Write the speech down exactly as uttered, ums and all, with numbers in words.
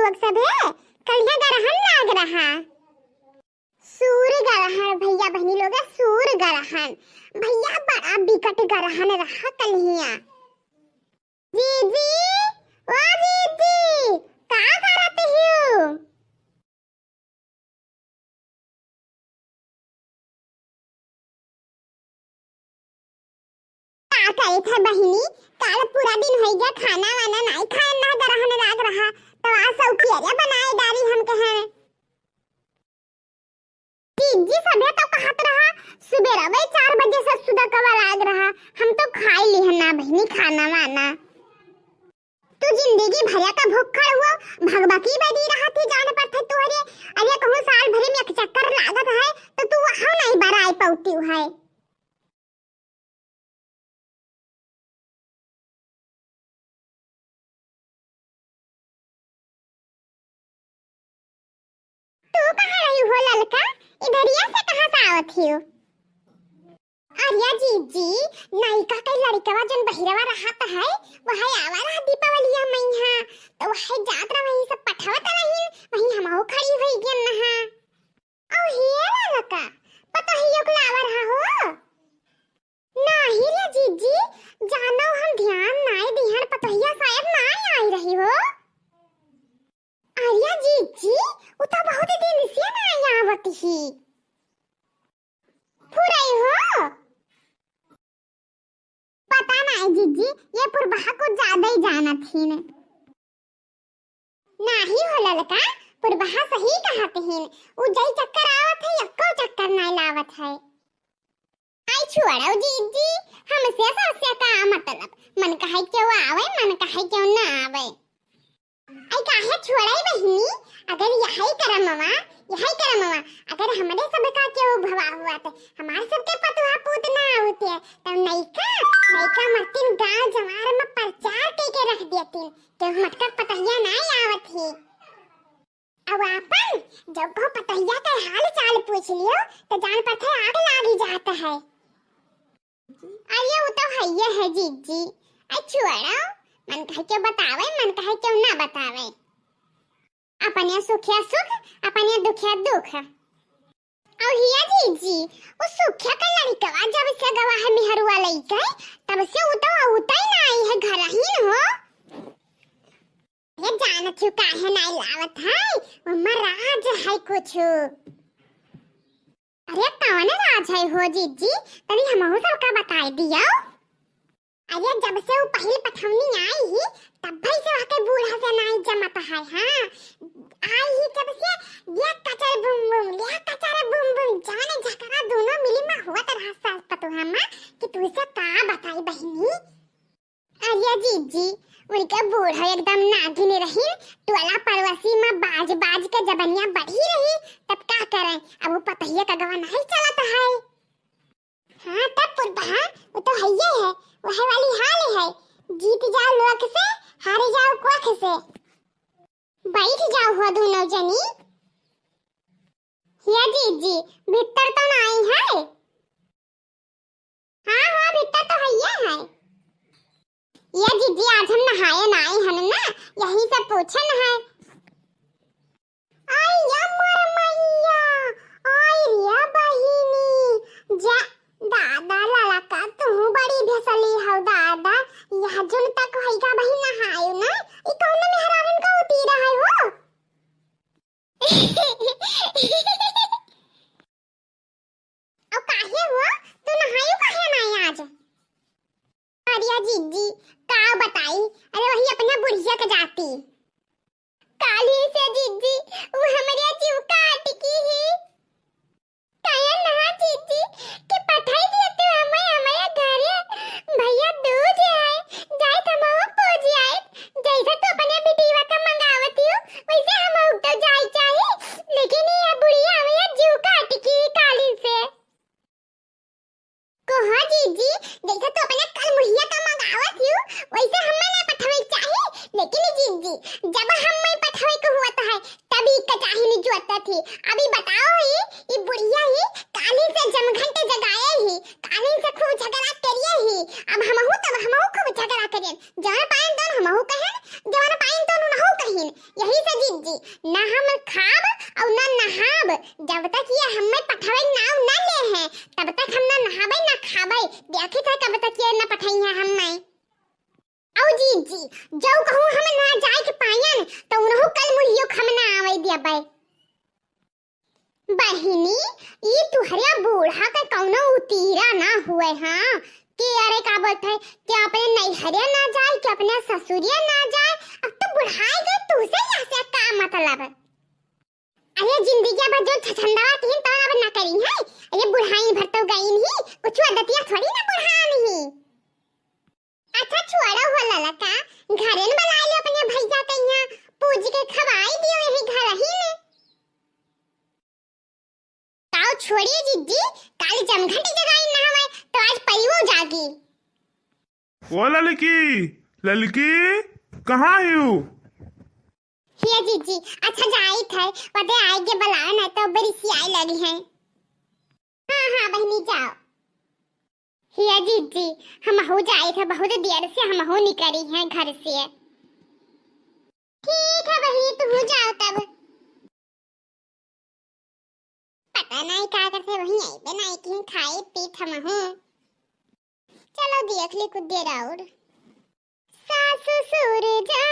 लोग सभे, कलिया गरहन लाग रहा। सूर गरहन भैया बहिनी लोग, सूर गरहन। भैया बड़ा बिकट गरहन रहा कलिया। जीजी, ओ जीजी, का करत हियो? का करत है बहिनी, काल पूरा दिन होइ गया, खाना वाना नाई खाए ना, गरहन लाग रहा, तो आज सब पियरिया बनाए डारी हम कहे। जीजी सभे तो कहत रहा, सुबेरा वही चार बजे से सुदकवा लाग रहा, हम तो खाई लिहन ना बहिनी खाना वाना। तू जिंदगी भर का भुक्खड़ हुआ, भगभकी बनी रहत ही जान पर थे तोहरे। अरे कहूँ साल भर में एक चक्कर लागत है, तो तू वहाँ नहीं बराए पौती है। तू कहाँ रही हो ललका? इधरिया से कहाँ से आवत हियो? अरे जीजी, नयका के लड़कवा जौन बहिरवा रहत है, वह आवा रहा दीपावलिया मइहाँ, तो वह जात रहा, वहीं से पठवत रही, वहीं हमहू खड़ी हुई गन नहा। अउ हे ललका, पतोहियो के लावा रहा हो? नाही रे जीजी, जानो हम ध्यान नाय दिहन, पतोहिया शायद नाय आई रही हो। अरे जीजी, उ तो बहुत दिन से नाय आवत ही। फुरई हो? पता नाय जीजी, ये पुरबहा कुछ ज्यादा ही जानत ही ने। नाही हो ललका, पुरबहा सही कहत हिन। उ जई चक्कर आवत है, एको चक्कर नाय लावत है। आई छोड़ो जीजी, हमसे सबसे का मतलब, मन कहे क्यों आवे, मन कहे क्यों ना आवे। आई काहे छोड़ाई बहिनी, अगर यही करमवा, यही करमवा, अगर हमरे सबका क्यों भवा हुआ तो हमार सबके पतुहा पूत ना होते, तब नयका, नयका मतिन गाँव जवार में प्रचार के के रख देतिन। केहू मटका पतहिया नाय आवत ही। अब आपन जब को पतहिया के हाल चाल पूछ लियो, तो जान पड़थे आग लागी जात है। अरे वो तो हइये है जीजी। अ छोड़ो, मन कहे क्यों बतावे, मन कहे क्यों ना बतावे। अपने सुखिया सुख, अपने दुखिया दुख। अउ हिया जीजी, उ सुखिया का लड़िकवा जब से गवा है मेहरुआ लइके, तब से उ तो उतई ना आई है घर ही न हो। ये जानत हूँ काहे नाई लावत है, ओमा राज है कुछ। अरे कौन राज है हो जीजी, तनी हमहू सबका बताई दियो। अरे जब से उ पहिल पठौनी आई ही, तब से वहके बूढ़ा से नाई जमत है। हाँ, आई ही जब से, ये कचर बुम बुम, ये कचर बुम बुम, जाने झगड़ा दोनों मिली में होत रहा सास पतोहा में कि तुझसे का बताई बहिनी। अरे जीजी, उनके बूढ़ा एकदम नागिन रही, टोला पड़ोसी में बाज बाज के जबनिया बढ़ी रही, तब का करें, अब वो पतहिया का गवा नहीं चलत है। हाँ, तब पुरबहा, वो तो हइये है, वह वाली हाल है, जीत जाओ लोक से, हार जाओ कोख से। बैठ जाओ हो दोनों जनी। या जीजी, भीतर तो नाई है? हाँ, हाँ, भीतर तो हइये है। या जीजी, आज हम नहाए नाई हन ना, यही सब पूछन है। आई या मोर मैया, आई रे बहिनी, जा दादा ललका, तू बड़ी भेसली हौ दादा, यह जुन तक होइगा बहिन नहायो ना, ई कौन मेहरारून का उतीरा है हो? अब काहे हो, तू नहायो काहे नाई आज? अरे जीजी, का बताई, अरे वही अपना बुढ़िया के जाती। काली से जीजी, वो हमरे जीव काट की ही। काहे ना जीजी, के पठाई दिया तू हमें, हमारे घरे। भैया दूज है, जाए तो हम पूज आए। जैसे तू अपने बिटिया का मंगावती हो, वैसे हम तो जाए चाहे। लेकिन ये बुढ़िया हमें जीव काट की काली से। कहा जीजी, जैसे तू अपने कल मुहिया का मंगावत हियो, वैसे हमें ना पठवे चाही। लेकिन जीजी, जब हमें पठवे के हुआ तो है, तभी कचाही नहीं जुआता थी। अभी बताओ ही, ये बुढ़िया ही काली से जमघंटे जगाए ही, काली से खूब झगड़ा करिए ही। अब हमहू तब हमहू खूब झगड़ा करिए। जवन पाइन तवन हमहू कहेन, जवन पाइन तवन उनहू कहिन। यही से जीजी, ना हम खाब अउर ना नहाब, जब तक ये हम्मे पठावे नाव ना ले हैं, तब तक हम ना नहाबे ना खाबे। देखी थे कब तक ये ना पठाई है हम्मे। अउ जीजी, जौ कहूँ हम ना जाए के पायन, तो उनहु कल मुड़ियो हम ना आवे देबे। बहिनी, ई तुहरे बूढ़ा के कौनो उतीरा ना हुए, हाँ? कि अरे का बोलत है कि अपने नैहरे ना जाए, कि अपने ससुरिया ना जाए। अब तो बुढ़ाए गए, तुसे यहाँ से का मतलब? अरे जिंदगी भर जो छछंदवा तीन तौर अब ना करी है। अरे बुढ़ाई भर तो गई नहीं, कुछ आदतिया थोड़ी ना बुढ़ान ही। अच्छा छोड़ो हो ललका, घरे न बुलाए लो अपने भैया के यहाँ, पूज के खवाई दियो यही घर ही में। ताऊ छोड़िए जिज्जी, काल जमघटी जगाई ना हवे, तो आज परिवो जागी। ओ ललकी, ललकी, कहाँ हियू? हिया जिज्जी, अच्छा जाइत है, वदे आए के बुलाए ना तो बड़ी सियाई लगी है। हाँ, हाँ बहिनी जाओ। हिया जिज्जी, हमहू जाइत है, बहुत देर से हमहू निकरी हैं घर से। ठीक है बहिनी, तू जाओ तब। पता नहीं का करते, वहीं आई पे नहीं कहीं खाए पीत हमहू। चलो देख ली कुछ देर और। सासु ससुर जा